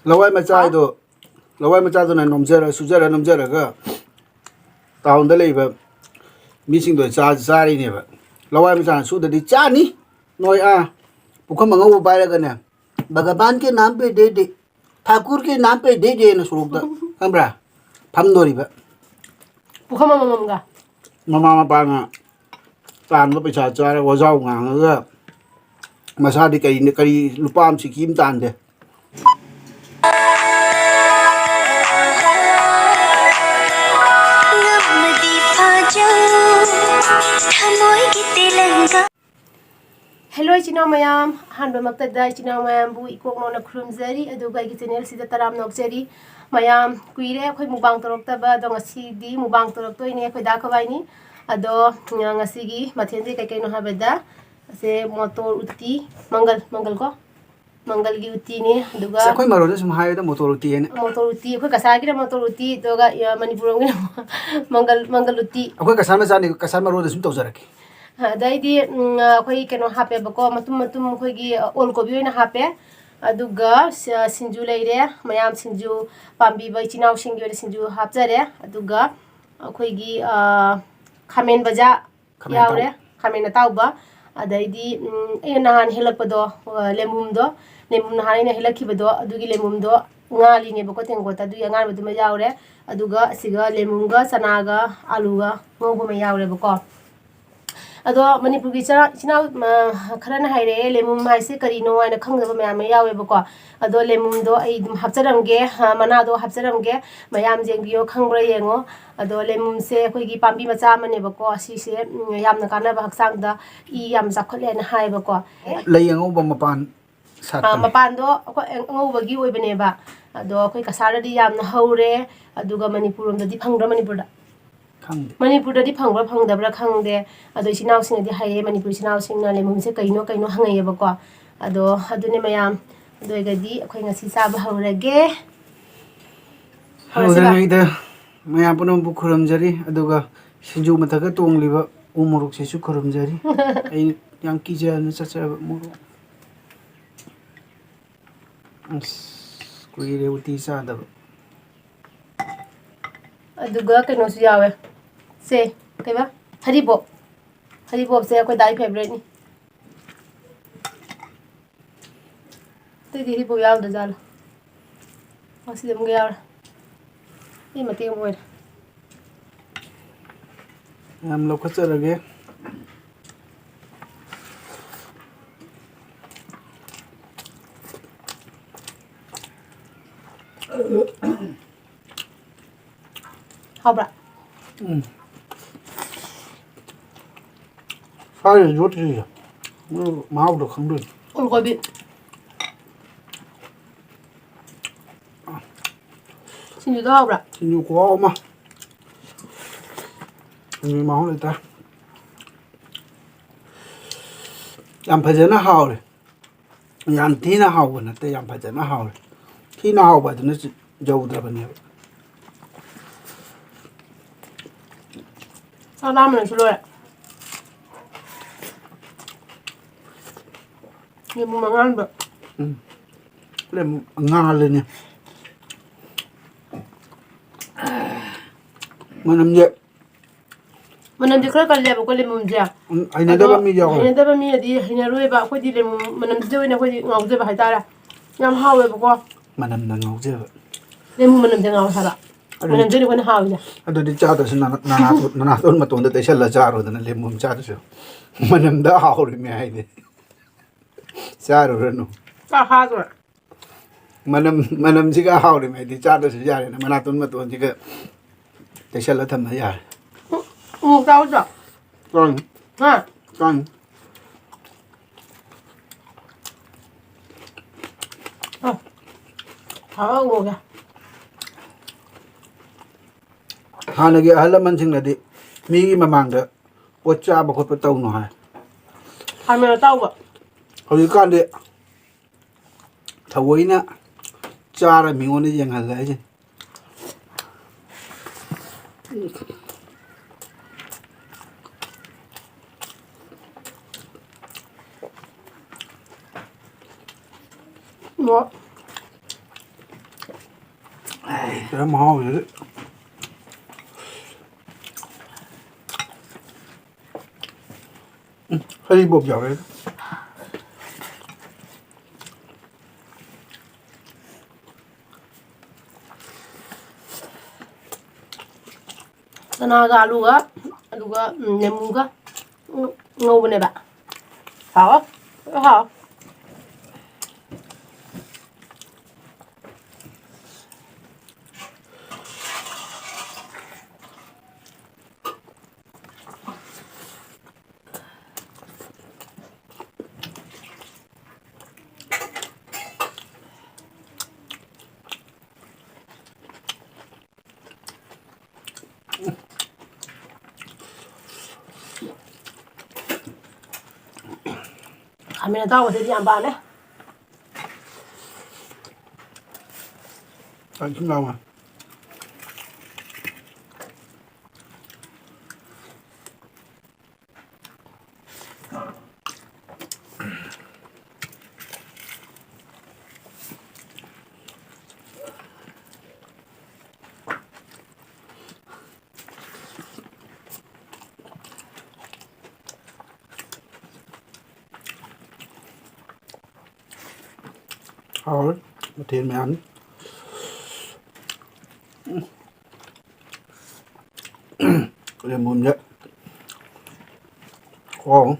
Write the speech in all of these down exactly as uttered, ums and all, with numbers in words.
ꯂꯋꯥꯏ ꯃꯆꯥꯗꯣ, ꯂꯋꯥꯏ ꯃꯆꯥꯗꯨꯅ ꯅꯣꯝꯖꯔ, ꯁꯨꯖꯔ, ꯅꯣꯝꯖꯔꯒ ꯇꯥꯎꯟꯗ ꯂꯩꯕ ꯃꯤꯁꯤꯡꯗꯣ ꯆꯥ-, ꯆꯥꯔꯤꯅꯦꯕ꯫ ꯂꯋꯥꯏ ꯃꯆꯥꯅ ꯁꯨꯗ꯭ꯔꯗꯤ ꯆꯥꯅꯤ꯫ ꯅꯣꯏ ꯑꯥ ꯄꯨꯈꯝ ꯑꯉꯧꯕ ꯄꯥꯏꯔꯒꯅꯦ, "ꯚꯒꯕꯥꯟ ꯀꯦ ꯅꯥꯝ ꯄꯦ ꯗꯦ ꯗꯦ, ꯊꯥꯀꯨꯔ ꯀꯦ ꯅꯥꯝ ꯄꯦ ꯗꯦ ꯗꯦꯅ" ꯁꯣꯔꯣꯛꯇ, ꯈꯪꯕ꯭ꯔꯥ? ꯐꯝꯗꯣꯔꯤꯕ꯫ ꯄꯨꯈꯝ ꯑꯃꯃꯝꯒ꯫ ꯃꯃꯥ ꯃꯄꯥꯅ ꯇꯥꯟꯕ ꯄꯩꯁꯥ ꯆꯥꯔ ꯋꯥꯖꯥꯎ ꯉꯥꯡꯉꯒ ꯃꯁꯥꯗꯤ ꯀꯔꯤ, ꯀꯔꯤ ꯂꯨꯄꯥ ꯑꯃ ꯁꯤꯀꯤ ꯑꯃ ꯇꯥꯟꯗꯦ꯫ ꯉꯝꯃꯗꯤ ꯐꯥꯖꯧ, ꯊꯃꯣꯏꯒꯤ ꯇꯦꯂꯪꯒꯥ꯫ Hello ꯏꯆꯤꯟ ꯏꯅꯥꯎ ꯃꯌꯥꯝ, ꯑꯍꯥꯟꯕꯃꯛꯇꯗ ꯏꯆꯤꯟ ꯏꯅꯥꯎ ꯃꯌꯥꯝꯕꯨ ꯏꯀꯣꯛ ꯅꯧꯅ ꯈꯨꯔꯨꯝꯖꯔꯤ, ꯑꯗꯨꯒ ꯑꯩꯒꯤ channel ꯁꯤꯗ ꯇꯔꯥꯝꯅ ꯑꯣꯛꯆꯔꯤ꯫ ꯃꯌꯥꯝ ꯀꯨꯏꯔꯦ ꯑꯩꯈꯣꯏ mukbang ꯇꯧꯔꯛꯇꯕ, ꯑꯗꯣ ꯉꯁꯤꯗꯤ mukbang ꯇꯧꯔꯛꯇꯣꯏꯅꯦ ꯑꯩꯈꯣꯏ ꯗꯥ ꯈꯕꯥꯏꯅꯤ꯫ ꯑꯗꯣ ꯉꯁꯤꯒꯤ ꯃꯊꯦꯜꯁꯦ ꯀꯩ ꯀꯩꯅꯣ ꯍꯥꯏꯕꯗ, ꯑꯁꯦ ꯃꯣꯇꯣꯔ ꯎꯇꯤ, ꯃꯪꯒꯜ, ꯃꯪꯒꯜ ꯀꯣ, ꯃꯪꯒꯜꯒꯤ ꯎꯇꯤꯅꯤ꯫ ꯑꯗꯨꯒ ꯑꯁ, ꯑꯩꯈꯣꯏ ꯃꯔꯣꯟꯗ ꯁꯨꯝ ꯍꯥꯏꯔꯦꯗ, ꯃꯣꯇꯣꯔ ꯎꯇꯤ ꯍꯥꯏꯅ꯫ ꯃꯣꯇꯣꯔ ꯎꯇꯤ, ꯑꯩꯈꯣꯏ ꯀꯁꯥꯔꯒꯤꯅ ꯃꯣꯇꯣꯔ ꯎꯇꯤ, ꯑꯗꯨꯒ, ꯑ, ꯃꯅꯤꯄꯨꯔ ꯂꯣꯝꯒꯤꯅ ꯃꯪꯒꯜ, ꯃꯪꯒꯜ ꯎꯇꯤ꯫ ꯑꯩꯈꯣꯏ ꯀꯁꯥꯔ ꯃꯆꯥꯅꯤ, ꯀꯁꯥꯔ ꯃꯔꯣꯟꯗ ꯁꯨꯝ ꯇꯧꯖꯔꯛꯀꯦ꯫ ꯑꯗꯩꯗꯤ, ꯎꯝ, ꯑꯩꯈꯣꯏ ꯀꯩꯅꯣ ꯍꯥꯞꯄꯦꯕꯀꯣ, ꯃꯇꯨꯝ ꯃꯇꯨꯝ ꯑꯩꯈꯣꯏꯒꯤ, ꯑ, ꯑꯣꯜ ꯀꯣꯕꯤ ꯑꯣꯏꯅ ꯍꯥꯞꯄꯦ꯫ ꯑꯗꯨꯒ ꯁ-, ꯁꯤꯡꯖꯨ ꯂꯩꯔꯦ, ꯃꯌꯥꯝ ꯁꯤꯡꯖꯨ ꯄꯥꯝꯕꯤꯕ ꯏꯆꯤꯟ ꯏꯅꯥꯎꯁꯤꯡꯒꯤ ꯑꯣꯏꯅ ꯁꯤꯡꯖꯨ ꯍꯥꯞꯆꯔꯦ꯫ ꯑꯗꯨꯒ ꯑꯩꯈꯣꯏꯒꯤ, ꯑ, ꯈꯥꯃꯦꯟ ꯕꯖꯥ ꯈꯥꯃꯦꯟ ꯌꯥꯎꯔꯦ, ꯑꯇꯥꯎꯕ꯫ ꯈꯥꯃꯦꯟ ꯑꯇꯥꯎꯕ꯫ ꯑꯗꯩꯗꯤ, ꯎꯝ, ꯑꯩꯅ ꯅꯍꯥꯟ ꯍꯦꯛꯂꯛꯄꯗꯣ, ꯑ, ꯂꯦꯃꯨꯝꯗꯣ, ꯂꯦꯃꯨꯝ ꯅꯍꯥꯟ ꯑꯩꯅ ꯍꯦꯛꯂꯛꯈꯤꯕꯗꯣ, ꯑꯗꯨꯒꯤ ꯂꯦꯃꯨꯝꯗꯣ ꯉꯥꯜꯂꯤꯅꯦꯕꯀꯣ ꯇꯦꯡꯀꯣꯠꯇ, ꯑꯗꯨꯒꯤ ꯑꯉꯥꯟꯕꯗꯨꯃ ꯌꯥꯎꯔꯦ꯫ ꯑꯗꯨꯒ ꯑꯁꯤꯒ ꯂꯦꯃꯨꯝꯒ ꯆꯅꯥꯒ ꯑꯂꯨꯒ ꯉꯧꯕ ꯑꯃ ꯌꯥꯎꯔꯦꯕꯀꯣ꯫ ꯑꯗꯣ ꯃꯅꯤꯄꯨꯔꯒꯤ ꯆꯥ-, ꯏꯆꯤꯟ ꯏꯅꯥꯎ, ꯑ, ꯈꯔꯅ ꯍꯥꯏꯔꯛꯑꯦ, "ꯂꯦꯃꯨꯝ ꯍꯥꯏꯁꯦ ꯀꯔꯤꯅꯣ?" ꯍꯥꯏꯅ ꯈꯪꯗꯕ ꯃꯌꯥꯝ ꯑꯃ ꯌꯥꯎꯋꯦꯕꯀꯣ꯫ ꯑꯗꯣ ꯂꯦꯃꯨꯝꯗꯣ ꯑꯩ ꯑꯗꯨꯝ ꯍꯥꯞꯆꯔꯝꯒꯦ, ꯑ, ꯃꯅꯥꯗꯣ ꯍꯥꯞꯆꯔꯝꯒꯦ, ꯃꯌꯥꯝ ꯌꯦꯡꯕꯤꯌꯣ, ꯈꯪꯕ꯭ꯔꯥ ꯌꯦꯡꯉꯣ꯫ ꯑꯗꯣ ꯂꯦꯃꯨꯝꯁꯦ ꯑꯩꯈꯣꯏꯒꯤ ꯄꯥꯝꯕꯤ ꯃꯆꯥ ꯑꯃꯅꯦꯕꯀꯣ, ꯑꯁꯤꯁꯦ, ꯎꯝ, ꯌꯥꯝꯅ ꯀꯥꯟꯅꯕ, ꯍꯛꯆꯥꯡꯗ ꯏ ꯌꯥꯝ ꯆꯥꯎꯈꯠꯂꯦꯅ ꯍꯥꯏꯌꯦꯕꯀꯣ꯫ ꯂꯩ ꯑꯉꯧꯕ ꯃꯄꯥꯟ ꯑ, ꯁꯥꯠꯄꯅꯤ꯫ ꯃꯄꯥꯟꯗꯣ ꯑꯩꯈꯣꯏ ꯑꯉꯧꯕꯒꯤ ꯑꯣꯏꯕꯅꯦꯕ꯫ ꯑꯗꯣ ꯑꯩꯈꯣꯏ ꯀꯁꯥꯔꯗꯗꯤ ꯌꯥꯝꯅ ꯍꯧꯔꯦ, ꯑꯗꯨꯒ ꯃꯅꯤꯄꯨꯔ ꯂꯣꯝꯗꯗꯤ ꯐꯪꯗ꯭ꯔꯥ ꯃꯅꯤꯄꯨꯔꯗ? ꯈꯪꯗꯦ꯫ ꯃꯅꯤꯄꯨꯔꯗꯗꯤ ꯐꯪꯕ꯭ꯔꯥ ꯐꯪꯗꯕ꯭ꯔꯥ ꯈꯪꯗꯦ꯫ ꯑꯗꯣ ꯏꯆꯤꯟ ꯏꯅꯥꯎꯁꯤꯡꯅꯗꯤ ꯍꯥꯏꯌꯦ, ꯃꯅꯤꯄꯨꯔ ꯏꯆꯤꯟ ꯏꯅꯥꯎꯁꯤꯡꯅ ꯂꯦꯃꯨꯝꯁꯦ ꯀꯩꯅꯣ ꯀꯩꯅꯣ ꯍꯪꯉꯛꯑꯦꯕꯀꯣ꯫ ꯑꯗꯣ ꯑꯗꯨꯅꯦ ꯃꯌꯥꯝ, ꯑꯗꯨ ꯑꯣꯏꯔꯒꯗꯤ ꯑꯩꯈꯣꯏ ꯉꯁꯤ ꯆꯥꯕ ꯍꯧꯔꯒꯦ꯫ ꯍꯧꯔꯁꯤꯔꯣ? ꯍꯧꯗ꯭ꯔꯤꯉꯩꯗ ꯃꯌꯥꯝ ꯄꯨꯝꯅꯃꯛꯄꯨ ꯈꯨꯔꯨꯝꯖꯔꯤ, ꯑꯗꯨꯒ ꯁꯤꯡꯖꯨ ꯃꯊꯛꯇ ꯇꯣꯡꯂꯤꯕ ꯎ ꯃꯣꯔꯣꯛꯁꯤꯁꯨ ꯈꯨꯔꯨꯝꯖꯔꯤ꯫ ꯑꯩ ꯌꯥꯝ ꯀꯤꯖꯅ ꯆꯠꯆꯔꯕ ꯃꯣꯔꯣꯛ꯫ ꯑꯁ, ꯀꯨꯏꯔꯦ ꯎꯇꯤ ꯆꯥꯗꯕ꯫ ꯑꯗꯨꯒ ꯀꯩꯅꯣꯁꯨ ꯌꯥꯎꯋꯦ꯫ ꯁꯦ, ꯀꯩꯕ? ꯍꯔꯤꯕꯣꯞ꯫ ꯍꯔꯤꯕꯣꯞꯁꯦ ꯑꯩꯈꯣꯏ ꯗꯥꯏ ꯐꯦꯕꯔꯦꯠꯅꯤ꯫ ꯑꯇꯩꯗꯤ ꯍꯔꯤꯕꯣꯞ ꯌꯥꯎꯗꯖꯥꯠꯂꯣ? ꯑꯣ, ꯁꯤꯗꯤ ꯑꯃꯨꯛ ꯌꯥꯎꯔꯦ꯫ ꯁꯤ ꯃꯇꯦꯛ ꯑꯃ ꯑꯣꯏꯔꯦ꯫ ꯌꯥꯝ ꯂꯧꯈꯠꯆꯔꯒꯦ꯫ ꯍꯥꯎꯕ꯭ꯔꯥ? ꯎꯝ꯫ ꯁ꯭ꯋꯥꯏꯗ ꯌꯣꯠꯇ꯭ꯔꯤꯁꯦ꯫ ꯑꯗꯨ ꯃꯍꯥꯎꯗꯣ ꯈꯪꯗꯣꯏꯅꯤ꯫ ꯎꯜꯀꯣꯕꯤ꯫ ꯁꯤꯡꯖꯨꯗꯣ ꯍꯥꯎꯕ꯭ꯔꯥ? ꯁꯤꯡꯖꯨ ꯈꯨꯍꯥꯎ ꯑꯃ꯫ ꯁꯤꯡꯖꯨ ꯃꯍꯥꯎ ꯂꯩꯇ꯭ꯔꯦ꯫ ꯌꯥꯝ ꯐꯖꯅ ꯍꯥꯎꯔꯦ꯫ ꯌꯥꯝ ꯊꯤꯅ ꯍꯥꯎꯕ ꯅꯠꯇꯦ, ꯌꯥꯝ ꯐꯖꯅ ꯍꯥꯎꯔꯦ꯫ ꯊꯤꯅ ꯍꯥꯎꯕ ꯑꯗꯨꯅ ꯆꯤ-, ꯌꯧꯗ꯭ꯔꯕꯅꯦꯕ꯫ ꯆꯥꯛ ꯂꯥꯝꯕꯅꯁꯨ ꯂꯣꯏꯔꯦ꯫ ꯌꯦꯔꯨꯝ ꯑꯉꯥꯟꯕ꯫ ꯎꯝ꯫ ꯂꯦꯝ-, ꯉꯥꯜꯂꯤꯅꯦ꯫ ꯃꯅꯝꯁꯦ ꯃꯅꯝꯁꯦ ꯈꯔ ꯀꯜꯂꯦꯕꯀꯣ, ꯂꯦꯃꯨꯝꯁꯦ꯫ ꯎꯝ, ꯍꯩꯅꯗꯕ ꯑꯗꯣ ꯃꯤ ꯌꯥꯎꯋꯦ꯫ ꯍꯩꯅꯗꯕ ꯃꯤꯅꯗꯤ ꯍꯩꯅꯔꯣꯏꯕ꯫ ꯑꯩꯈꯣꯏꯗꯤ ꯂꯦꯃꯨ ꯃꯅꯝꯁꯤꯗ ꯑꯣꯏꯅ ꯑꯩꯈꯣꯏꯗꯤ ꯉꯥꯎꯖꯕ ꯍꯥꯏꯇꯥꯔꯦ꯫ ꯌꯥꯝ ꯍꯥꯎꯋꯦꯕꯀꯣ꯫ ꯃꯅꯝꯗ ꯉꯥꯎꯖꯕ꯫ ꯂꯦꯃꯨ ꯃꯅꯝꯁꯦ ꯉꯥꯎꯋꯦ ꯍꯥꯏꯕ꯫ ꯑꯗꯨꯗꯤ ꯃꯅꯝꯁꯤꯅ ꯑꯩꯈꯣꯏꯅ ꯍꯥꯎꯋꯤꯁꯦ꯫ ꯑꯗꯨꯗꯤ ꯆꯥꯗ꯭ꯔꯁꯨ ꯅꯅꯥ-, ꯅꯅꯥꯇꯣꯟ, ꯅꯅꯥꯇꯣꯟ ꯃꯇꯣꯟꯗ ꯇꯩꯁꯜꯂ ꯆꯥꯔꯣꯗꯅ, ꯂꯦꯃꯨ ꯆꯥꯗ꯭ꯔꯁꯨ꯫ ꯃꯅꯝꯗ ꯍꯥꯎꯔꯤꯃꯦ ꯍꯥꯏꯗꯤ꯫ ꯆꯥꯔꯨꯔꯅꯨ꯫ ꯆꯥꯛ ꯍꯥꯗꯣꯔꯦ꯫ ꯃꯅꯝ, ꯃꯅꯝꯁꯤꯒ ꯍꯥꯎꯔꯤꯉꯩꯗꯤ ꯆꯥꯗ꯭ꯔꯁꯨ ꯌꯥꯔꯦꯅ, ꯃꯅꯥꯇꯣꯟ ꯃꯇꯣꯟꯁꯤꯒ ꯇꯩꯁꯜꯂ ꯊꯝꯃ ꯌꯥꯔꯦ꯫ ꯎ-, ꯎꯃꯣꯔꯣꯛ ꯆꯥꯎꯗ꯭ꯔꯣ? ꯆꯥꯅꯤ꯫ ꯍꯥ? ꯆꯥꯅꯤ꯫ ꯑ, ꯍꯥꯎ, ꯎꯃꯣꯔꯣꯛꯁꯦ꯫ ꯍꯥꯟꯅꯒꯤ ꯑꯍꯜ ꯂꯃꯟꯁꯤꯡꯅꯗꯤ ꯃꯤꯒꯤ ꯃꯃꯥꯡꯗ ꯄꯣꯠ ꯆꯥꯕ ꯈꯣꯠꯄ ꯇꯧꯅꯨ ꯍꯥꯏ꯫ ꯈꯥꯃꯦꯟ ꯑꯇꯥꯎꯕ꯫ ꯍꯧꯖꯤꯛꯀꯥꯟꯗꯤ ꯊꯑꯣꯏꯅ ꯆꯥꯔ ꯃꯤꯉꯣꯟꯗ ꯌꯦꯡꯍꯜꯂꯦ ꯍꯥꯏꯁꯦ꯫ ꯃꯣꯔꯣꯛ꯫ ꯀꯔꯝ ꯍꯥꯎꯋꯤ꯫ ꯎꯝ, ꯍꯔꯤꯕꯣꯞ ꯌꯥꯎꯔꯦ꯫ ꯆꯅꯥꯒ ꯑꯂꯨꯒ, ꯑꯗꯨꯒ, ꯎꯝ, ꯂꯦꯃꯨꯒ, ꯎꯝ, ꯉꯧꯕꯅꯦꯕ꯫ ꯍꯥꯎꯋꯦ꯫ ꯂꯣꯏ ꯍꯥꯎꯋꯦ꯫ ꯈꯥꯃꯦꯟ ꯑꯇꯥꯎꯕꯁꯤꯗꯤ ꯌꯥꯝ ꯄꯥꯝꯃꯦ꯫ ꯆꯥꯛ ꯏꯁꯤꯡ ꯂꯥꯎꯃ꯫ ꯍꯥꯎꯔꯦ꯫ ꯃꯊꯦꯜ ꯃꯌꯥꯝꯅꯤ꯫ ꯂꯦꯃꯣꯟꯁꯦ꯫ ꯍꯥꯎ꯫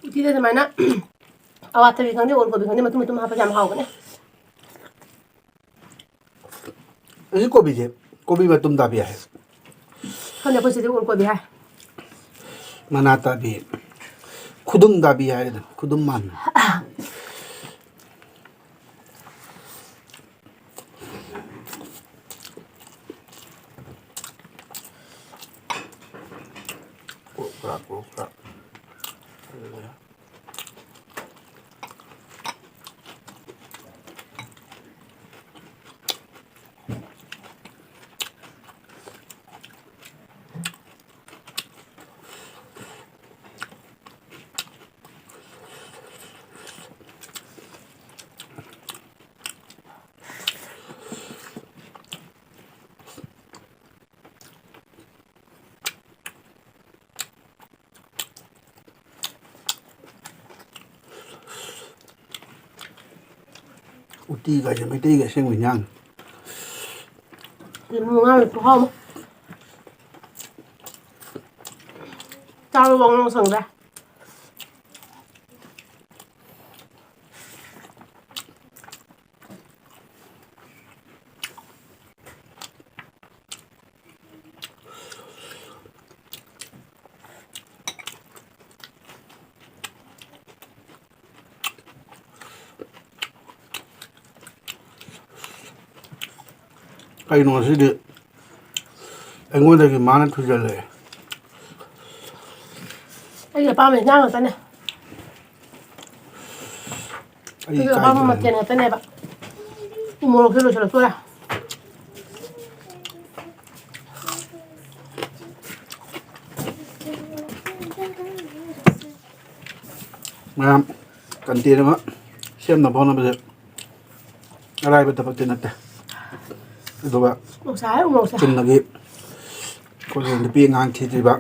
ꯎꯇꯤꯗ ꯁꯨꯃꯥꯏꯅ ꯑꯋꯥꯊꯕꯤ ꯈꯪꯗꯦ, ꯑꯣꯜ ꯀꯣꯕꯤ ꯈꯪꯗꯦ, ꯃꯇꯨꯝ ꯃꯇꯨꯝ ꯍꯥꯞꯄꯁꯦ ꯌꯥꯝ ꯍꯥꯎꯕꯅꯦ꯫ ꯑꯁꯤ ꯀꯣꯕꯤꯁꯦ ꯀꯣꯕꯤ ꯃꯇꯨꯝ ꯇꯥꯕꯤ ꯍꯥꯏ꯫ ꯈꯪꯗꯦ, ꯑꯩꯈꯣꯏ ꯁꯤꯗꯤ ꯑꯣꯜ ꯀꯣꯕꯤ ꯍꯥꯏ꯫ ꯃꯅꯥ ꯇꯥꯕꯤ, ꯈꯨꯗꯨꯝ ꯇꯥꯕꯤ ꯍꯥꯏꯒꯗ꯭ꯔꯥ, ꯈꯨꯗꯨꯝ ꯃꯥꯟꯕ꯫ ꯀ꯭ꯔꯣꯛ ꯀ꯭ꯔꯥꯛ, ꯀ꯭ꯔꯣꯛ ꯀ꯭ꯔꯥꯛ꯫ ꯎꯇꯤꯒꯥꯏꯁꯦ ꯃꯩꯇꯩꯒꯤ ꯑꯁꯦꯡꯕ ꯏꯟꯖꯥꯡꯅꯤ꯫ ꯌꯦꯔꯨꯝ ꯉꯥ ꯈꯨꯍꯥꯎ ꯑꯃ꯫ ꯆꯥꯕ ꯋꯥ ꯉꯥꯡ ꯁꯪꯗ꯭ꯔꯦ꯫ ꯀꯩꯅꯣ ꯉꯁꯤꯗꯤ ꯑꯩꯉꯣꯟꯗꯒꯤ ꯃꯥꯅ ꯊꯨꯖꯜꯂꯛꯑꯦ꯫ ꯑꯩꯒꯤ ꯑꯄꯥꯝꯕ ꯏꯟꯖꯥꯡ ꯉꯥꯛꯇꯅꯦ꯫ ꯑꯩ ꯑꯩꯒꯤ ꯑꯄꯥꯝꯕ ꯏꯀꯥꯏꯖꯔꯦ꯫ ꯃꯊꯦꯜ ꯉꯥꯛꯇꯅꯦꯕ꯫ ꯎ ꯃꯣꯔꯣꯛꯁꯦ ꯂꯣꯏꯁꯤꯜꯂꯛꯇꯣꯔꯦ꯫ ꯃꯌꯥꯝ, content ꯑꯃ ꯁꯦꯝꯅꯕ ꯍꯣꯠꯅꯕꯁꯦ ꯑꯔꯥꯏꯕ ꯊꯕꯛꯇꯤ ꯅꯠꯇꯦ꯫ ꯑꯗꯨꯒ ꯃꯣꯔꯣꯛ ꯁꯥꯏ, ꯎ ꯃꯣꯔꯣꯛ ꯁꯥꯏ꯫ ꯆꯨꯝꯅꯒꯤ ꯑꯩꯈꯣꯏꯒꯤ ꯅꯨꯄꯤ ꯑꯉꯥꯡ ꯊꯤꯗ꯭ꯔꯤꯕ,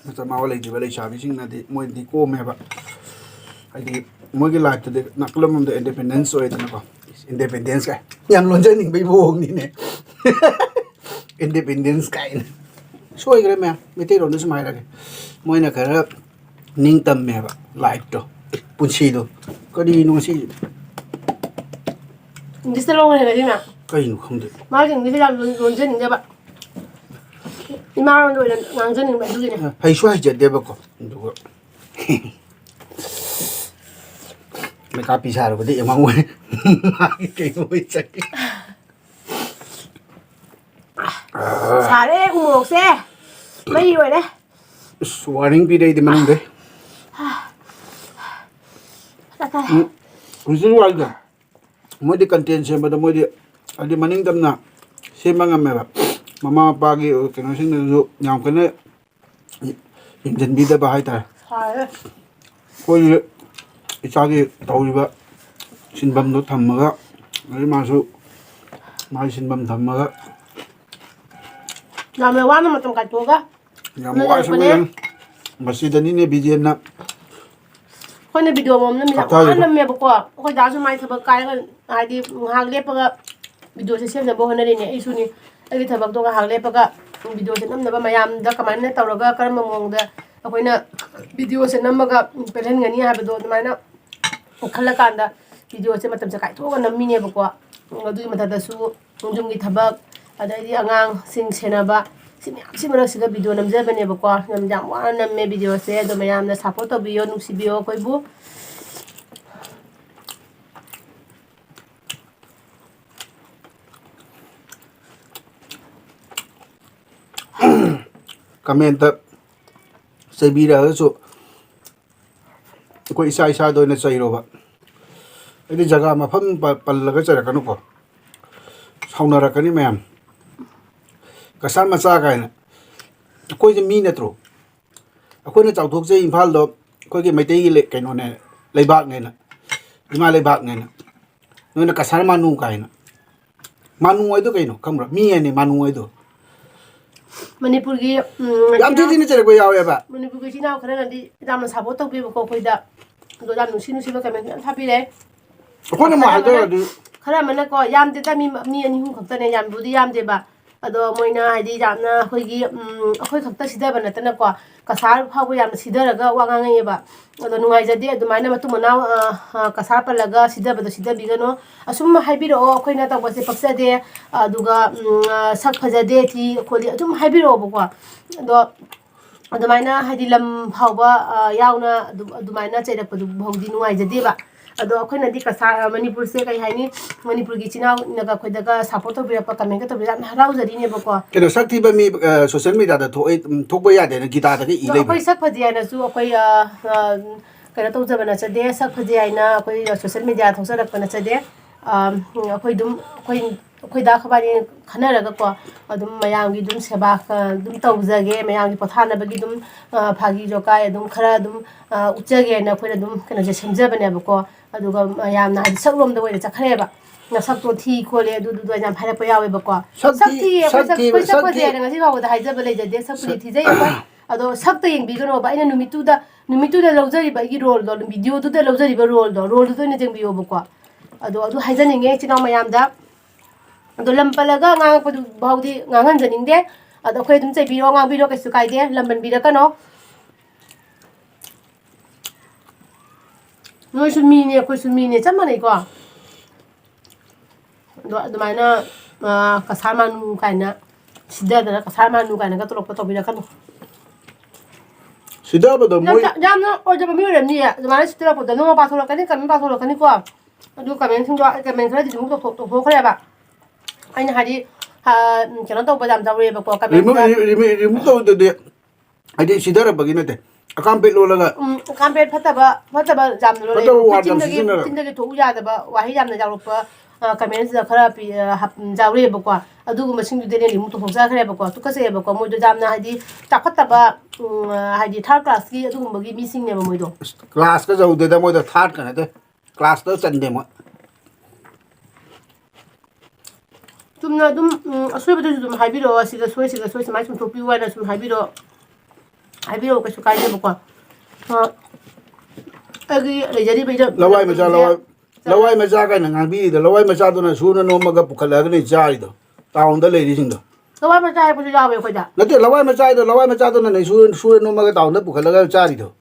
ꯃꯆꯥ ꯃꯋꯥ ꯂꯩꯇ꯭ꯔꯤꯕ ꯂꯩꯁꯥꯕꯤꯁꯤꯡꯅꯗꯤ ꯃꯣꯏꯗꯤ ꯀꯣꯝꯃꯦꯕ꯫ ꯍꯥꯏꯗꯤ ꯃꯣꯏꯒꯤ life ꯇꯨꯗꯤ ꯅꯥꯀꯜ ꯑꯃꯗ independence ꯑꯣꯏꯗꯅꯀꯣ꯫ Independence ꯀꯥꯏ ꯌꯥꯝ ꯂꯣꯟꯖꯅꯤꯡꯕꯩ ꯃꯑꯣꯡꯅꯤꯅꯦ꯫ Independence ꯀꯥꯏꯅ꯫ ꯁꯣꯏꯈ꯭ꯔꯦ ꯃꯌꯥꯝ, ꯃꯩꯇꯩꯂꯣꯟꯗ ꯁꯨꯝ ꯍꯥꯏꯔꯒꯦ꯫ ꯃꯣꯏꯅ ꯈꯔ ꯅꯤꯡꯇꯝꯃꯦꯕ life ꯇꯣ, ꯄꯨꯟꯁꯤꯗꯣ꯫ ꯀꯔꯤꯅꯣ ꯉꯁꯤ? English ꯇ ꯂꯣꯟꯒ꯭ꯔꯦ ꯉꯁꯤ ꯃꯌꯥꯝ꯫ ꯀꯩꯅꯣ ꯈꯪꯗꯦ꯫ ꯃꯥꯒꯤ English ꯌꯥꯝ ꯂꯣꯟ-, ꯂꯣꯟꯖꯅꯤꯡꯗꯦꯕ꯫ ꯏꯃꯥꯂꯣꯟꯗ ꯑꯣꯏꯅ ꯉꯥꯡꯖꯅꯤꯡꯕ ꯑꯗꯨꯒꯤꯅꯦ꯫ ꯍꯩꯁꯨ ꯍꯩꯖꯗꯦꯕꯀꯣ꯫ ꯑꯗꯨꯒ ꯃꯦꯀꯥꯄꯤ ꯁꯥꯔꯨꯕꯗꯤ ꯏꯃꯥ ꯃꯣꯏ ꯃꯥꯒꯤ ꯀꯩꯅꯣ ꯑꯣꯏ ꯆꯠꯈꯤ꯫ ꯁꯥꯔꯦ ꯎꯃꯣꯔꯣꯛꯁꯦ꯫ ꯃꯩ ꯑꯣꯏꯔꯦ꯫ ꯑꯁ, warning ꯄꯤꯔꯛꯏꯗꯤ ꯃꯅꯨꯡꯗꯩ꯫ ꯆꯠꯈ꯭ꯔꯦ꯫ ꯎꯝ, ꯍꯧꯖꯤꯛ ꯋꯥꯏꯗ ꯃꯣꯏꯗꯤ content ꯁꯦꯝꯕꯗ ꯃꯣꯏꯗꯤ ꯍꯥꯏꯗꯤ ꯃꯅꯤꯡ ꯇꯝꯅ ꯁꯦꯝꯕ ꯉꯝꯃꯦꯕ꯫ ꯃꯃꯥ ꯃꯄꯥꯒꯤ ꯀꯩꯅꯣꯁꯤꯡꯅꯁꯨ ꯌꯥꯝ ꯀꯟꯅ ꯌꯦꯡꯁꯤꯟꯕꯤꯗꯕ ꯍꯥꯏꯇꯥꯔꯦ꯫ ꯁꯥꯔꯦ꯫ ꯑꯩꯈꯣꯏꯒꯤ ꯏꯆꯥꯒꯤ ꯇꯧꯔꯤꯕ ꯁꯤꯟꯐꯝꯗꯣ ꯊꯝꯃꯒ, ꯑꯗꯩ ꯃꯥꯁꯨ ꯃꯥꯒꯤ ꯁꯤꯟꯐꯝ ꯊꯝꯃꯒ ꯌꯥꯝꯅ ꯋꯥꯅ ꯃꯇꯝ ꯀꯥꯏꯊꯣꯛꯑꯒ ꯌꯥꯝ ꯋꯥꯏ ꯂꯩꯔꯛꯄꯅꯦ꯫ ꯁꯪꯕ ꯌꯥꯝ꯫ ꯃꯁꯤꯗꯅꯤꯅꯦ ꯕꯤꯖꯦꯟꯅ ꯑꯩꯈꯣꯏꯅ ꯚꯤꯗꯤꯑꯣ ꯑꯃꯃꯝ ꯅꯝꯃꯤꯁꯦ ꯌꯥꯝ ꯍꯞꯇꯥꯁꯤꯗ꯫ ꯋꯥꯅ ꯅꯝꯃꯦꯕꯀꯣ꯫ ꯑꯩꯈꯣꯏ ꯗꯥꯁꯨ ꯃꯥꯏ ꯊꯕꯛ ꯀꯥꯏꯔꯒ, ꯍꯥꯏꯗꯤ, ꯉꯥꯏꯍꯥꯛ ꯂꯦꯞꯄꯒ ꯚꯤꯗꯤꯑꯣꯁꯦ ꯁꯦꯝꯅꯕ ꯍꯣꯠꯅꯔꯤꯅꯦ꯫ ꯑꯩꯁꯨꯅꯤ, ꯑꯩꯒꯤ ꯊꯕꯛꯇꯣ ꯉꯥꯏꯍꯥꯛ ꯂꯦꯞꯄꯒ ꯚꯤꯗꯤꯑꯣꯁꯦ ꯅꯝꯅꯕ, ꯃꯌꯥꯝꯗ ꯀꯃꯥꯏꯅ ꯇꯧꯔꯒ, ꯀꯔꯝꯕ ꯃꯑꯣꯡꯗ ꯑꯩꯈꯣꯏꯅ ꯚꯤꯗꯤꯑꯣꯁꯦ ꯅꯝꯃꯒ ꯄꯦꯜꯍꯟꯒꯅꯤ ꯍꯥꯏꯕꯗꯣ, ꯑꯗꯨꯃꯥꯏꯅ ꯈꯜꯂꯀꯥꯟꯗ ꯚꯤꯗꯤꯑꯣꯁꯦ ꯃꯇꯝꯁꯦ ꯀꯥꯏꯊꯣꯛꯑꯒ ꯅꯝꯃꯤꯅꯦꯕꯀꯣ꯫ ꯑꯗꯨꯒꯤ ꯃꯊꯛꯇꯁꯨ ꯌꯨꯝꯒꯤ ꯊꯕꯛ, ꯑꯗꯩꯗꯤ ꯑꯉꯥꯡꯁꯤꯡ ꯁꯦꯟꯅꯕ, ꯁꯤ ꯃꯌꯥꯝꯁꯤ ꯃꯔꯛꯁꯤꯗ ꯚꯤꯗꯤꯑꯣ ꯅꯝꯖꯕꯅꯦꯕꯀꯣ꯫ ꯌꯥꯝ, ꯌꯥꯝ ꯋꯥꯅ ꯅꯝꯃꯦ ꯚꯤꯗꯤꯑꯣꯁꯦ꯫ ꯑꯗꯣ ꯃꯌꯥꯝꯅ ꯁꯞꯄꯣꯔꯠ ꯇꯧꯕꯤꯌꯣ, ꯅꯨꯡꯁꯤꯕꯤꯌꯣ ꯑꯩꯈꯣꯏꯕꯨ꯫ ꯀꯃꯦꯟꯇ ꯆꯩꯕꯤꯔꯛꯑꯒꯁꯨ ꯑꯩꯈꯣꯏ ꯏꯁꯥ ꯏꯁꯥꯗ ꯑꯣꯏꯅ ꯆꯩꯔꯣꯕ꯫ ꯑꯩꯗꯤ ꯖꯒꯥ ꯃꯐꯝ ꯄ-, ꯄꯜꯂꯒ ꯆꯩꯔꯛꯀꯅꯨꯀꯣ꯫ ꯁꯥꯎꯅꯔꯛꯀꯅꯤ ꯃꯌꯥꯝ꯫ ꯀꯁꯥꯔ ꯃꯆꯥ ꯀꯥꯏꯅ꯫ ꯑꯩꯈꯣꯏꯁꯦ ꯃꯤ ꯅꯠꯇ꯭ꯔꯣ? ꯑꯩꯈꯣꯏꯅ ꯆꯥꯎꯊꯣꯛꯆꯩ ꯏꯝꯐꯥꯜꯗꯣ ꯑꯩꯈꯣꯏꯒꯤ ꯃꯩꯇꯩꯒꯤ ꯂꯩ-, ꯀꯩꯅꯣꯅꯦ, ꯂꯩꯕꯥꯛꯅꯦꯅ, ꯏꯃꯥ ꯂꯩꯕꯥꯛꯅꯦꯅ꯫ ꯅꯣꯏꯅ ꯀꯁꯥꯔ ꯃꯥꯅꯨ ꯀꯥꯏꯅ꯫ ꯃꯥꯅꯨ ꯍꯥꯏꯗꯣ ꯀꯩꯅꯣ ꯈꯪꯕ꯭ꯔꯥ? ꯃꯤ ꯍꯥꯏꯅꯤ ꯃꯥꯅꯨ ꯍꯥꯏꯗꯣ꯫ ꯃꯅꯤꯄꯨꯔꯒꯤ, ꯎꯝ, ꯌꯥꯝ ꯊꯤ ꯊꯤꯅ ꯆꯩꯔꯛꯄ ꯌꯥꯎꯋꯦꯕ꯫ ꯃꯅꯤꯄꯨꯔꯒꯤ ꯏꯆꯤꯟ ꯏꯅꯥꯎ ꯈꯔꯅꯗꯤ ꯌꯥꯝꯅ ꯁꯞꯄꯣꯔꯠ ꯇꯧꯕꯤꯕꯀꯣ ꯑꯩꯈꯣꯏꯗ꯫ ꯑꯗꯣ ꯌꯥꯝ ꯅꯨꯡꯁꯤ ꯅꯨꯡꯁꯤꯕ ꯀꯃꯦꯟ ꯃꯌꯥꯝ ꯊꯥꯕꯤꯔꯦ꯫ ꯑꯩꯈꯣꯏꯅ ꯑꯃꯨꯛ ꯍꯥꯏꯖꯔꯗꯤ, ꯈꯔ ꯑꯃꯅꯀꯣ, ꯌꯥꯝꯗꯦꯗ, ꯃꯤ, ꯃꯤ ꯑꯅꯤ ꯑꯍꯨꯝ ꯈꯛꯇꯅꯦ, ꯌꯥꯝꯕꯨꯗꯤ ꯌꯥꯝꯗꯦꯕ꯫ ꯑꯗꯣ ꯃꯣꯏꯅ ꯍꯥꯏꯗꯤ ꯌꯥꯝꯅ ꯑꯩꯈꯣꯏꯒꯤ, ꯎꯝ, ꯑꯩꯈꯣꯏ ꯈꯛꯇ ꯁꯤꯗꯕ ꯅꯠꯇꯅꯀꯣ, ꯀꯁꯥꯔ ꯐꯥꯎꯕ ꯌꯥꯝꯅ ꯁꯤꯗꯔꯒ ꯋꯥ ꯉꯥꯡꯉꯛꯑꯦꯕ꯫ ꯑꯗꯣ ꯅꯨꯡꯉꯥꯏꯖꯗꯦ ꯑꯗꯨꯃꯥꯏꯅ ꯃꯇꯨꯡ ꯃꯅꯥꯎ, ꯑ, ꯑ, ꯀꯁꯥꯔ ꯄꯜꯂꯒ ꯁꯤꯗꯕꯗꯣ ꯁꯤꯗꯕꯤꯒꯅꯨ꯫ ꯑꯁꯨꯝ ꯍꯥꯏꯕꯤꯔꯛꯑꯣ, ꯑꯩꯈꯣꯏꯅ ꯇꯧꯕꯁꯦ ꯄꯛꯆꯗꯦ, ꯑꯗꯨꯒ, ꯎꯝ, ꯑ, ꯁꯛ ꯐꯖꯗꯦ, ꯊꯤ ꯈꯣꯠꯂꯤ, ꯑꯗꯨꯝ ꯍꯥꯏꯕꯤꯔꯛꯑꯣꯕꯀꯣ꯫ ꯑꯗꯣ ꯑꯗꯨꯃꯥꯏꯅ ꯍꯥꯏꯗꯤ ꯂꯝ ꯐꯥꯎꯕ, ꯑ, ꯌꯥꯎꯅ ꯑꯗꯨ-, ꯑꯗꯨꯃꯥꯏꯅ ꯆꯩꯔꯛꯄꯗꯨ ꯐꯥꯎꯗꯤ ꯅꯨꯡꯉꯥꯏꯖꯗꯦꯕ꯫ ꯑꯗꯣ ꯑꯩꯈꯣꯏꯅꯗꯤ ꯀꯁꯥꯔ, ꯃꯅꯤꯄꯨꯔꯁꯦ ꯀꯩ ꯍꯥꯏꯅꯤ, ꯃꯅꯤꯄꯨꯔꯒꯤ ꯏꯆꯤꯟ ꯏꯅꯥꯎꯅꯒ ꯑꯩꯈꯣꯏꯗꯒ ꯁꯞꯄꯣꯔꯠ ꯇꯧꯕꯤꯔꯛꯄ, ꯀꯃꯦꯟꯒ ꯇꯧꯕꯤꯔꯛꯄ ꯌꯥꯝ ꯍꯔꯥꯎꯖꯔꯤꯅꯦꯕꯀꯣ꯫ ꯀꯩꯅꯣ, ꯁꯛ ꯊꯤꯕ ꯃꯤ, ꯑ, ꯁꯣꯁꯤꯌꯦꯜ ꯃꯦꯗꯤꯌꯥꯗ ꯊꯣꯛꯑꯦ, ꯎꯝ, ꯊꯣꯛꯄ ꯌꯥꯗꯦꯅ ꯒꯤꯇꯥꯗꯒ ꯏ ꯑꯗꯣ ꯂꯩꯕ꯫ ꯑꯩꯈꯣꯏ ꯁꯛ ꯐꯖꯩ ꯍꯥꯏꯅꯁꯨ ꯑꯩꯈꯣꯏ, ꯑ, ꯑ, ꯀꯩꯅꯣ ꯇꯧꯖꯕ ꯅꯠꯆꯗꯦ, ꯁꯛ ꯐꯖꯩ ꯍꯥꯏꯅ ꯑꯩꯈꯣꯏ ꯁꯣꯁꯤꯌꯦꯜ ꯃꯦꯗꯤꯌꯥ ꯊꯣꯛꯆꯔꯛꯄ ꯅꯠꯆꯗꯦ꯫ ꯑ, ꯑꯩꯈꯣꯏ ꯑꯗꯨꯝ, ꯑꯩꯈꯣꯏ, ꯑꯩꯈꯣꯏ ꯗꯥ ꯈꯣꯏꯕꯥꯅꯤ ꯈꯟꯅꯔꯒꯀꯣ, ꯑꯗꯨꯝ ꯃꯌꯥꯝꯒꯤ ꯑꯗꯨꯝ ꯁꯦꯕꯥ, ꯑ, ꯑꯗꯨꯝ ꯇꯧꯖꯒꯦ, ꯃꯌꯥꯝꯒꯤ ꯄꯣꯊꯥꯅꯕꯒꯤ ꯑꯗꯨꯝ, ꯑ, ꯐꯥꯒꯤ ꯖꯣꯀꯥꯏ ꯑꯗꯨꯝ ꯈꯔ ꯑꯗꯨꯝ, ꯑ, ꯎꯠꯆꯒꯦꯅ ꯑꯩꯈꯣꯏꯅ ꯑꯗꯨꯝ ꯀꯩꯅꯣꯁꯦ ꯁꯦꯝꯖꯕꯅꯦꯕꯀꯣ꯫ ꯑꯗꯨꯒ ꯃꯌꯥꯝꯅ ꯍꯥꯏꯗꯤ ꯁꯛꯂꯣꯝꯗ ꯑꯣꯏꯅ ꯆꯠꯈ꯭ꯔꯦꯕ, "ꯅꯁꯛꯇꯣ ꯊꯤ ꯈꯣꯠꯂꯦ, ꯑꯗꯨꯗꯨꯗꯣ" ꯌꯥꯝ ꯍꯥꯏꯔꯛꯄ ꯌꯥꯎꯋꯦꯕꯀꯣ꯫ ꯁꯛ ꯊꯤ-, ꯁꯛ ꯊꯤꯌꯦ, ꯑꯩꯈꯣꯏ ꯁꯛ ꯁꯛ-, ꯊꯤꯕ, ꯑꯩꯈꯣꯏ ꯁꯛ ꯁꯛ ꯐꯖꯩ ꯊꯤ-, ꯍꯥꯏꯅ ꯉꯁꯤ ꯐꯥꯎꯕꯗ ꯍꯥꯏꯖꯕ ꯂꯩꯖꯗꯦ꯫ ꯁꯛꯄꯨꯗꯤ ꯊꯤꯖꯩ ꯑꯩꯈꯣꯏ꯫ ꯑꯗꯣ ꯁꯛꯇ ꯌꯦꯡꯕꯤꯒꯅꯣꯕ꯫ ꯑꯩꯅ ꯅꯨꯃꯤꯠꯇꯨꯗ, ꯅꯨꯃꯤꯠꯇꯨꯗ ꯂꯧꯖꯔꯤꯕ ꯑꯩꯒꯤ ꯔꯣꯜꯗꯣ, ꯚꯤꯗꯤꯑꯣꯗꯨꯗ ꯂꯧꯖꯔꯤꯕ ꯔꯣꯜꯗꯣ, ꯔꯣꯜꯗꯨꯗ ꯑꯣꯏꯅ ꯌꯦꯡꯕꯤꯌꯣꯕꯀꯣ꯫ ꯑꯗꯣ ꯑꯗꯨ ꯍꯥꯏꯖꯅꯤꯡꯉꯦ ꯏꯆꯤꯟ ꯏꯅꯥꯎ ꯃꯌꯥꯝꯗ꯫ ꯑꯗꯣ ꯂꯝ ꯄꯜꯂꯒ ꯉꯥꯡꯉꯛꯄꯗꯨ ꯐꯥꯎꯗꯤ ꯉꯥꯡꯍꯟꯖꯅꯤꯡꯗꯦ꯫ ꯑꯗꯣ ꯑꯩꯈꯣꯏ ꯑꯗꯨꯝ ꯆꯩꯕꯤꯔꯣ, ꯉꯥꯡꯕꯤꯔꯣ, ꯀꯩꯁꯨ ꯀꯥꯏꯗꯦ, ꯂꯝ ꯄꯟꯕꯤꯔꯛꯀꯅꯣ꯫ ꯅꯣꯏꯁꯨ ꯃꯤꯅꯦ, ꯑꯩꯈꯣꯏꯁꯨ ꯃꯤꯅꯦ, ꯆꯞ ꯃꯥꯟꯅꯩꯀꯣ꯫ ꯑꯗꯣ ꯑꯗꯨꯃꯥꯏꯅ, ꯑ, ꯀꯁꯥꯔ ꯃꯥꯅꯨ ꯀꯥꯏꯅ ꯁꯤꯗꯗꯅ, ꯀꯁꯥꯔ ꯃꯥꯅꯨ ꯀꯥꯏꯅꯒ ꯇꯧꯔꯛꯄ ꯇꯧꯕꯤꯔꯛꯀꯅꯨ꯫ ꯁꯤꯗꯕꯗꯣ ꯌꯥꯝ ꯃꯣꯏ ꯌꯥꯝꯅ ꯑꯣꯏꯗꯕ ꯃꯤ ꯑꯣꯏꯔꯝꯅꯤꯌꯦ꯫ ꯑꯗꯨꯃꯥꯏꯅ ꯁꯤꯗꯔꯛꯄꯗ ꯅꯣꯡꯃ ꯄꯥꯊꯣꯔꯛꯀꯅꯤ, ꯀꯃꯦꯟ ꯄꯥꯊꯣꯔꯛꯀꯅꯤꯀꯣ꯫ ꯑꯗꯨ ꯀꯃꯦꯟꯁꯤꯡꯗꯣ, ꯀꯃꯦꯟ ꯈꯔꯗꯤ ꯑꯗꯨꯝ ꯇꯧꯊꯣꯛ-, ꯇꯧꯊꯣꯛꯈ꯭ꯔꯦꯕ꯫ ꯑꯩꯅ ꯍꯥꯏꯗꯤ, ꯑ, ꯀꯩꯅꯣ ꯇꯧꯕ ꯌꯥꯝ ꯇꯧꯔꯦꯕꯀꯣ, ꯔꯤꯃꯨꯚ, ꯀꯃꯦꯟꯁꯤꯗ꯫ ꯔꯤ-, ꯔꯤꯃꯨꯚ ꯇꯧꯗꯗꯤ, ꯍꯥꯏꯗꯤ ꯁꯤꯗꯔꯛꯄꯒꯤ ꯅꯠꯇꯦ, ꯑꯀꯥꯝꯄꯦꯠ ꯂꯣꯜꯂꯒ꯫ ꯎꯝ, ꯑꯀꯥꯝꯄꯦꯠ ꯐꯠꯇꯕ, ꯐꯠꯇꯕ ꯌꯥꯝꯅ ꯂꯣꯜꯂꯦ꯫ ꯐꯠꯇꯕ ꯋꯥꯔꯗ ꯌꯥꯝ ꯆꯤꯟꯗꯒꯤ, ꯁꯤꯖꯤꯟꯅꯔ꯫ ꯆꯤꯟꯗꯒꯤ ꯊꯣꯛꯎ ꯌꯥꯗꯕ ꯋꯥꯍꯩ ꯌꯥꯝꯅ ꯌꯥꯎꯔꯛꯄ, ꯑ, ꯀꯃꯦꯟꯁꯤꯗ ꯈꯔ ꯄꯤ-, ꯑ, ꯍꯥꯞ-, ꯌꯥꯎꯔꯛꯑꯦꯕꯀꯣ꯫ ꯑꯗꯨꯒꯨꯝꯕꯁꯤꯡꯗꯨꯗꯤ ꯑꯩꯅ ꯔꯤꯃꯨꯚ ꯇꯧꯊꯣꯛꯆꯈ꯭ꯔꯦꯕꯀꯣ꯫ ꯇꯨꯀꯠꯆꯩꯑꯕꯀꯣ꯫ ꯃꯣꯏꯗꯣ ꯌꯥꯝꯅ ꯍꯥꯏꯗꯤ ꯆꯥꯎꯈꯠꯇꯕ, ꯎꯝ, ꯍꯥꯏꯗꯤ ꯊꯥꯔꯠ ꯀ꯭ꯂꯥꯁꯀꯤ ꯑꯗꯨꯒꯨꯝꯕꯒꯤ ꯃꯤꯁꯤꯡꯅꯦꯕ ꯃꯣꯏꯗꯣ꯫ ꯀ꯭ꯂꯥꯁꯀ ꯌꯧꯗꯦꯗ ꯃꯣꯏꯗꯣ, ꯊꯥꯔꯠꯀ ꯅꯠꯇꯦ, ꯀ꯭ꯂꯥꯁꯇ ꯆꯟꯗꯦ ꯃꯣꯏ꯫ ꯆꯨꯝꯅ ꯑꯗꯨꯝ, ꯎꯝ, ꯑꯁꯣꯏꯕꯗꯨꯁꯨ ꯑꯗꯨꯝ ꯍꯥꯏꯕꯤꯔꯛꯑꯣ, ꯑꯁꯤꯗ ꯁꯣꯏ, ꯁꯤꯗ ꯁꯣꯏ, ꯁꯨꯃꯥꯏꯅ ꯆꯨꯝꯊꯣꯛꯄꯤꯌꯨ ꯍꯥꯏꯅ ꯁꯨꯝ ꯍꯥꯏꯕꯤꯔꯛꯑꯣ, ꯍꯥꯏꯕꯤꯔꯛꯑꯣ, ꯀꯩꯁꯨ ꯀꯥꯏꯗꯦꯕꯀꯣ꯫ ꯑ, ꯑꯩꯒꯤ ꯂꯩꯖꯔꯤꯕ ꯏꯔꯝ-, ꯂꯋꯥꯏ ꯃꯆꯥ, ꯏꯔꯝꯗꯝꯁꯦ ꯂꯋꯥꯏ, ꯂꯋꯥꯏ ꯃꯆꯥ ꯀꯥꯏꯅ ꯉꯥꯡꯕꯤꯔꯤꯗꯣ, ꯂꯋꯥꯏ ꯃꯆꯥꯗꯨꯅ ꯁꯨꯅ ꯅꯣꯝꯃꯒ ꯄꯨꯈꯠꯂꯛꯑꯒꯅꯦ ꯆꯥꯔꯤꯗꯣ, ꯇꯥꯎꯟꯗ ꯂꯩꯔꯤꯁꯤꯡꯗꯣ꯫ ꯂꯋꯥꯏ ꯃꯆꯥ ꯍꯥꯏꯕꯁꯨ ꯌꯥꯎꯋꯦ ꯑꯩꯈꯣꯏꯗ꯫ ꯅꯠꯇꯦ, ꯂꯋꯥꯏ ꯃꯆꯥ ꯍꯥꯏꯗꯣ, ꯂꯋꯥꯏ ꯃꯆꯥꯗꯨꯅꯅꯦ ꯁꯨꯔ, ꯁꯨꯔ ꯅꯣꯝꯃꯒ ꯇꯥꯎꯟꯗ ꯄꯨꯈꯠꯂꯒ ꯆꯥꯔꯤꯗꯣ꯫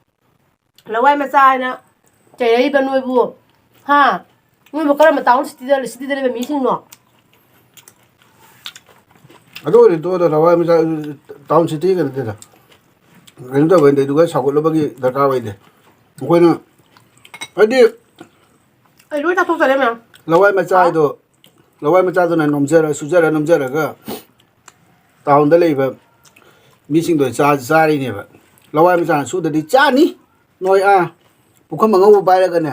ꯂꯋꯥꯏ ꯃꯆꯥ ꯍꯥꯏꯅ ꯆꯩꯔꯛꯏꯕ ꯅꯣꯏꯕꯨ, ꯍꯥ? ꯅꯣꯏꯕꯨ ꯀꯔꯝꯕ ꯇꯥꯎꯟ ꯁꯤꯇꯤꯗ, ꯁꯤꯇꯤꯗ ꯂꯩꯕ ꯃꯤꯁꯤꯡꯅꯣ? ꯑꯗꯨ ꯑꯣꯏꯔꯗꯤ ꯇꯣꯛꯑꯣꯗ, ꯂꯋꯥꯏ ꯃꯆꯥ, ꯇꯥꯎꯟ ꯁꯤꯇꯤꯒ ꯅꯠꯇꯦꯗ꯫ ꯀꯩꯅꯣ ꯇꯧꯕꯩꯅꯦ, ꯑꯗꯨꯒ ꯁꯥꯎꯒꯠꯂꯨꯕꯒꯤ ꯗꯔꯀꯥꯔ ꯑꯣꯏꯗꯦ꯫ ꯑꯩꯈꯣꯏꯅ, ꯍꯥꯏꯗꯤ, ꯑꯩ ꯂꯣꯏ ꯆꯥꯊꯣꯛꯆꯔꯦ ꯃꯌꯥꯝ꯫ ꯂꯋꯥꯏ ꯃꯆꯥ ꯍꯥꯏꯗꯣ, ꯂꯋꯥꯏ ꯃꯆꯥꯗꯨꯅ ꯅꯣꯝꯖꯔ, ꯁꯨꯖꯔ ꯅꯣꯝꯖꯔꯒ ꯇꯥꯎꯟꯗ ꯂꯩꯕ ꯃꯤꯁꯤꯡꯗꯣ ꯆꯥ-, ꯆꯥꯔꯤꯅꯦꯕ꯫ ꯂꯋꯥꯏ ꯃꯆꯥꯅ ꯁꯨꯗ꯭ꯔꯗꯤ ꯆꯥꯅꯤ꯫ ꯅꯣꯏ, ꯑꯥ, ꯄꯨꯈꯝ ꯑꯉꯧꯕ ꯄꯥꯏꯔꯒꯅꯦ,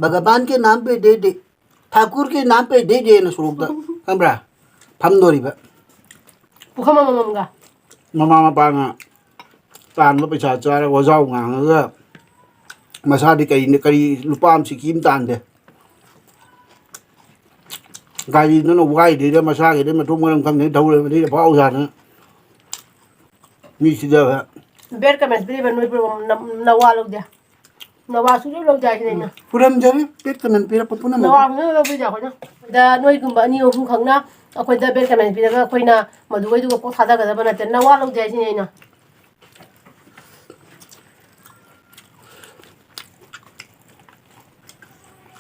"ꯚꯒꯕꯥꯟ ꯀꯦ ꯅꯥꯝ ꯄꯦ ꯗꯦ ꯗꯦ, ꯊꯥꯀꯨꯔ ꯀꯦ ꯅꯥꯝ ꯄꯦ ꯗꯦ ꯗꯦꯅ" ꯁꯣꯔꯣꯛꯇ, ꯈꯪꯕ꯭ꯔꯥ? ꯐꯝꯗꯣꯔꯤꯕ꯫ ꯄꯨꯈꯝ ꯑꯃꯃꯝꯒ꯫ ꯃꯃꯥ ꯃꯄꯥꯅ ꯇꯥꯟꯕ ꯄꯩꯁꯥ ꯆꯥꯔꯒ ꯋꯥꯖꯥꯎ ꯉꯥꯡꯉꯒ ꯃꯁꯥꯗꯤ ꯀꯔꯤ, ꯀꯔꯤ ꯂꯨꯄꯥ ꯑꯃ ꯁꯤꯀꯤ ꯑꯃ ꯇꯥꯟꯗꯦ꯫ ꯒꯥꯔꯤꯗꯨꯅ ꯋꯥꯏꯗꯩꯗ ꯃꯁꯥꯒꯤꯗꯤ ꯃꯊꯣꯡ ꯃꯔꯝ ꯈꯪꯗꯦ ꯊꯧꯔꯕꯗꯤ ꯑꯐꯥꯎ ꯁꯥꯗꯅ꯫ ꯃꯤꯁꯤꯗ bad comments ꯄꯤꯔꯤꯕ ꯅꯣꯏ ꯄꯨꯝꯅꯃꯛ ꯅ-, ꯅꯋꯥ ꯂꯧꯗꯦ꯫ ꯅꯋꯥ ꯁꯨꯡꯂꯧ ꯂꯧꯗꯦ ꯍꯥꯏꯁꯤꯅꯦ ꯑꯩꯅ꯫ ꯄꯨꯔꯝꯖꯔꯤ, bad comment ꯄꯤꯔꯛꯄ ꯄꯨꯝꯅꯃꯛ꯫ ꯅꯋꯥ ꯁꯨꯡꯂꯧ ꯂꯧꯕꯤꯗꯦ ꯑꯩꯈꯣꯏꯅ꯫ ꯑꯗ ꯅꯣꯏꯒꯨꯝꯕ ꯑꯅꯤ ꯑꯍꯨꯝ ꯈꯛꯅ ꯑꯩꯈꯣꯏꯗ bad comment ꯄꯤꯔꯒ ꯑꯩꯈꯣꯏꯅ ꯃꯗꯨꯈꯩꯗꯨꯒ ꯀꯣꯛ ꯊꯥꯗꯒꯗꯕ ꯅꯠꯇꯦ꯫ ꯅꯋꯥ ꯂꯧꯗꯦ ꯍꯥꯏꯁꯤꯅꯦ ꯑꯩꯅ꯫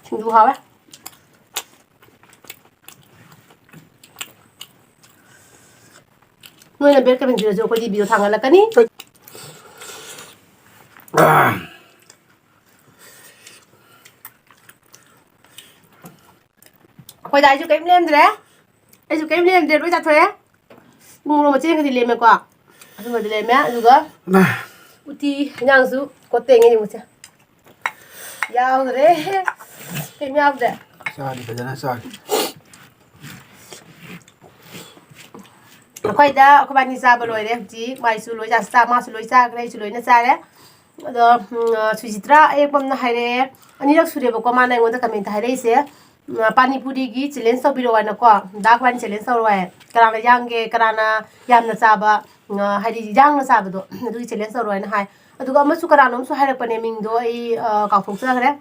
ꯁꯤꯡꯖꯨ ꯍꯥꯎꯋꯦ꯫ ꯅꯣꯏꯅ bad comment ꯄꯤꯔꯁꯨ ꯑꯩꯈꯣꯏꯗꯤ video ꯊꯥꯡꯒꯠꯂꯛꯀꯅꯤ꯫ ꯑꯩꯈꯣꯏꯗ ꯑꯩꯁꯨ ꯀꯔꯤꯝ ꯂꯦꯝꯗ꯭ꯔꯦ꯫ ꯑꯩꯁꯨ ꯀꯔꯤꯝ ꯂꯦꯝꯗ꯭ꯔꯦ, ꯂꯣꯏ ꯆꯥꯊꯣꯛꯑꯦ꯫ ꯃꯣꯔꯣꯛ ꯃꯆꯦ ꯑꯃꯗꯤ ꯂꯦꯝꯃꯦꯀꯣ꯫ ꯑꯗꯨꯃꯗꯤ ꯂꯦꯝꯃꯦ꯫ ꯑꯗꯨꯒ ꯃꯥ꯫ ꯎꯇꯤ ꯍꯤꯟꯖꯥꯡꯁꯨ ꯀꯣꯠꯇꯦꯡꯉꯦ ꯌꯦꯡꯉꯨꯁꯦ꯫ ꯌꯥꯎꯗ꯭ꯔꯦ꯫ ꯀꯩꯝ ꯌꯥꯎꯗ꯭ꯔꯦ꯫ ꯆꯥꯔꯤ, ꯐꯖꯅ ꯆꯥꯔꯤ꯫ ꯑꯩꯈꯣꯏꯗ ꯑꯩꯈꯣꯏꯕꯥꯅꯤ ꯆꯥꯕ ꯂꯣꯏꯔꯦ ꯍꯧꯖꯤꯛ꯫ ꯃꯥꯏꯁꯨ ꯂꯣꯏ ꯆꯥ-, ꯆꯥ-, ꯃꯥꯁꯨ ꯂꯣꯏ ꯆꯥꯈ꯭ꯔꯦ, ꯑꯩꯁꯨ ꯂꯣꯏꯅ ꯆꯥꯔꯦ꯫ ꯑꯗꯣ, ꯎꯝ, ꯁꯨꯖꯤꯇ꯭ꯔꯥ ꯑꯌꯦꯛꯄꯝꯅ ꯍꯥꯏꯔꯛꯑꯦ, ꯑꯅꯤꯔꯛ ꯁꯨꯔꯦꯕꯀꯣ ꯃꯥꯅ ꯑꯩꯉꯣꯟꯗ comment ꯍꯥꯏꯔꯛꯏꯁꯦ꯫ ꯎꯝ, ꯄꯥꯅꯤꯄꯨꯔꯤꯒꯤ challenge ꯇꯧꯕꯤꯔꯛꯑꯣ ꯍꯥꯏꯅꯀꯣ꯫ ꯗꯥ ꯑꯩꯈꯣꯏꯕꯥꯅꯤ challenge ꯇꯧꯔꯣ ꯍꯥꯏ꯫ ꯀꯅꯥꯅ ꯌꯥꯡꯒꯦ, ꯀꯅꯥꯅ ꯌꯥꯝꯅ ꯆꯥꯕ, ꯎꯝ, ꯍꯥꯏꯗꯤ ꯌꯥꯡꯅ ꯆꯥꯕꯗꯣ, ꯑꯗꯨꯒꯤ challenge ꯇꯧꯔꯣ ꯍꯥꯏꯅ ꯍꯥꯏ꯫ ꯑꯗꯨꯒ ꯑꯃꯁꯨ ꯀꯅꯥꯅꯣꯝꯁꯨ ꯍꯥꯏꯔꯛꯄꯅꯦ, ꯃꯤꯡꯗꯣ ꯑꯩ, ꯑ, ꯀꯥꯎꯊꯣꯛꯆꯈ꯭ꯔꯦ꯫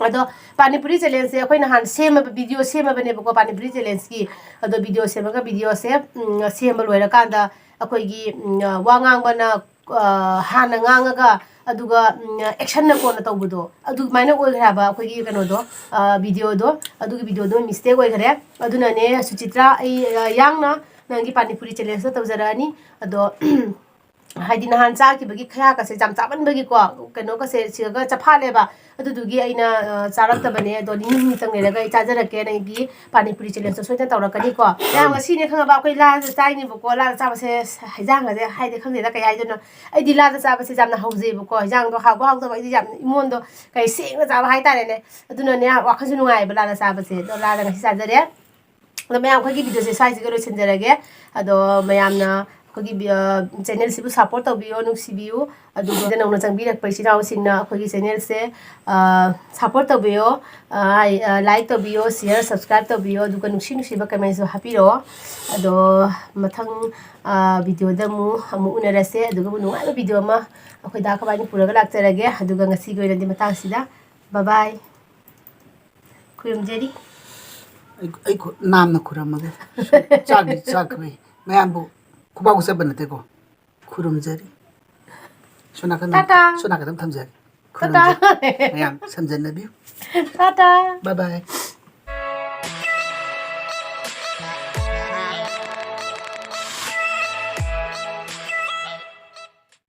ꯑꯗꯣ ꯄꯥꯅꯤꯄꯨꯔꯤ challengeꯁꯦ ꯑꯩꯈꯣꯏ ꯅꯍꯥꯟ ꯁꯦꯝꯃꯕ, video ꯁꯦꯝꯃꯕꯅꯦꯕꯀꯣ, ꯄꯥꯅꯤꯄꯨꯔꯤ challengeꯀꯤ꯫ ꯑꯗꯣ video ꯁꯦꯝꯃꯒ videoꯁꯦ, ꯎꯝ, ꯁꯦꯝꯕ ꯂꯣꯏꯔꯀꯥꯟꯗ ꯑꯩꯈꯣꯏꯒꯤ, ꯎꯝ, ꯋꯥ ꯉꯥꯡꯕꯅ, ꯑ, ꯍꯥꯟꯅ ꯉꯥꯡꯉꯒ ꯑꯗꯨꯒ, ꯎꯝ, actionꯅ ꯀꯣꯟꯅ ꯇꯧꯕꯗꯣ, ꯑꯗꯨꯃꯥꯏꯅ ꯑꯣꯏꯈ꯭ꯔꯦ ꯍꯥꯏꯕ ꯑꯩꯈꯣꯏꯒꯤ ꯀꯩꯅꯣꯗꯣ, ꯑ, videoꯗꯣ꯫ ꯑꯗꯨꯒꯤ videoꯗꯣ mistake ꯑꯣꯏꯈꯔꯦ꯫ ꯑꯗꯨꯅꯅꯦ ꯁꯨꯆꯤꯇ꯭ꯔꯥ, ꯑꯩ, ꯑ, ꯌꯥꯡꯅ ꯅꯪꯒꯤ ꯄꯥꯅꯤꯄꯨꯔꯤ challengeꯇꯣ ꯇꯧꯖꯔꯛꯑꯅꯤ꯫ ꯑꯗꯣ ꯍꯥꯏꯗꯤ ꯅꯍꯥꯟ ꯆꯥꯈꯤꯕꯒꯤ ꯈꯌꯥꯛꯀꯁꯦ ꯌꯥꯝ ꯆꯥꯃꯟꯕꯒꯤꯀꯣ, ꯀꯩꯅꯣꯒꯁꯦ ꯁꯤꯗꯒ ꯆꯐꯥꯠꯂꯦꯕ꯫ ꯑꯗꯨꯗꯨꯒꯤ ꯑꯩꯅ, ꯑ, ꯆꯥꯔꯛꯇꯕꯅꯦ꯫ ꯑꯗꯣ ꯅꯤꯅꯤ ꯍꯨꯝꯅꯤꯇꯪ ꯂꯩꯔꯒ ꯑꯩ ꯆꯥꯖꯔꯛꯀꯦ꯫ ꯑꯩꯒꯤ ꯄꯥꯅꯤꯄꯨꯔꯤ challengeꯇꯣ ꯁꯣꯏꯗꯅ ꯇꯧꯔꯛꯀꯅꯤꯀꯣ꯫ ꯃꯌꯥꯝ ꯉꯁꯤꯅꯦ ꯈꯪꯉꯕ ꯑꯩꯈꯣꯏ ꯂꯥꯗ ꯆꯥꯏꯅꯦꯕꯀꯣ꯫ ꯂꯥꯗ ꯆꯥꯕꯁꯦ ꯍꯩꯖꯥꯡꯒꯁꯦ ꯍꯥꯏꯗꯤ ꯈꯪꯗꯦꯗ ꯀꯩ ꯍꯥꯏꯗꯣꯏꯅꯣ꯫ ꯑꯩꯗꯤ ꯂꯥꯗ ꯆꯥꯕꯁꯦ ꯌꯥꯝꯅ ꯍꯧꯖꯩꯕꯀꯣ꯫ ꯍꯩꯖꯥꯡꯗꯣ ꯍꯥꯎꯕ ꯍꯥꯎꯇꯕ ꯑꯩꯗꯤ ꯌꯥꯝ ꯏꯃꯣꯟꯗꯣ ꯀꯩ ꯁꯦꯡꯅ ꯆꯥꯕ ꯍꯥꯏꯇꯥꯔꯦꯅꯦ꯫ ꯑꯗꯨꯅꯅꯦ ꯋꯥꯈꯜꯁꯨ ꯅꯨꯡꯉꯥꯏꯌꯦꯕ ꯂꯥꯗ ꯆꯥꯕꯁꯦ꯫ ꯑꯗꯣ ꯂꯥꯗ ꯉꯁꯤ ꯆꯥꯖꯔꯦ꯫ ꯑꯗꯣ ꯃꯌꯥꯝ ꯑꯩꯈꯣꯏꯒꯤ videoꯁꯦ ꯁ꯭ꯋꯥꯏꯁꯤꯒ ꯂꯣꯏꯁꯤꯟꯖꯔꯒꯦ꯫ ꯑꯗꯣ ꯃꯌꯥꯝꯅ ꯑꯩꯈꯣꯏꯒꯤ ꯆꯦꯅꯦꯜꯁꯤꯕꯨ ꯁꯞꯄꯣꯔꯠ ꯇꯧꯕꯤꯌꯣ, ꯅꯨꯡꯁꯤꯕꯤꯌꯨ꯫ ꯑꯗꯨꯒ ꯅꯧꯅ ꯆꯪꯕꯤꯔꯛꯄ ꯏꯆꯤꯟ ꯏꯅꯥꯎꯁꯤꯡꯅ ꯑꯩꯈꯣꯏꯒꯤ ꯆꯦꯅꯦꯜꯁꯦ ꯁꯞꯄꯣꯔꯠ ꯇꯧꯕꯤꯌꯣ, ꯂꯥꯏꯛ ꯇꯧꯕꯤꯌꯣ, ꯁꯤꯌꯔ, ꯁꯕꯁꯀ꯭ꯔꯥꯏꯕ ꯇꯧꯕꯤꯌꯣ, ꯑꯗꯨꯒ ꯅꯨꯡꯁꯤ ꯅꯨꯡꯁꯤꯕ ꯀꯃꯦꯟꯁꯨ ꯍꯥꯞꯄꯤꯔꯛꯑꯣ꯫ ꯑꯗꯣ ꯃꯊꯪ ꯚꯤꯗꯤꯑꯣꯗ ꯑꯃꯨꯛ ꯑꯃꯨꯛ ꯎꯅꯔꯁꯦ꯫ ꯑꯗꯨꯒ ꯅꯨꯡꯉꯥꯏꯕ ꯚꯤꯗꯤꯑꯣ ꯑꯃ ꯑꯩꯈꯣꯏ ꯗꯥ ꯈꯕꯥꯏꯅꯤ ꯄꯨꯔꯒ ꯂꯥꯛꯆꯔꯒꯦ꯫ ꯑꯗꯨꯒ ꯉꯁꯤꯒꯤ ꯑꯣꯏꯅꯗꯤ ꯃꯇꯥꯡꯁꯤꯗ ꯕꯥꯏ ꯕꯥꯏ꯫ ꯈꯨꯔꯨꯝꯖꯔꯤ꯫ ꯑꯩ ꯑꯩ ꯈꯨ- ꯅꯥꯝꯅ ꯈꯨꯔꯝꯃꯒꯦ꯫ ꯆꯥꯛꯇꯤ ꯆꯥꯛꯈ꯭ꯔꯦ꯫ ꯃꯌꯥꯝꯕꯨ ꯈꯨꯕꯥꯛ ꯆꯠꯄ ꯅꯠꯇꯦꯀꯣ꯫ ꯈꯨꯔꯨꯝꯖꯔꯤ꯫ ꯁꯣꯝ ꯅꯥꯀꯟꯗ ꯇꯥꯇꯥ꯫ ꯁꯣꯝ ꯅꯥꯀꯟꯗ ꯑꯃ ꯊꯝꯖꯔꯤ꯫ ꯇꯥꯇꯥ꯫ ꯈꯨꯔꯨꯝꯖꯔꯤ꯫ ꯃꯌꯥꯝ ꯁꯝꯖꯟꯅꯕꯤꯌꯨ꯫ ꯇꯥꯇꯥ꯫ ꯕꯥꯏ ꯕꯥꯏ꯫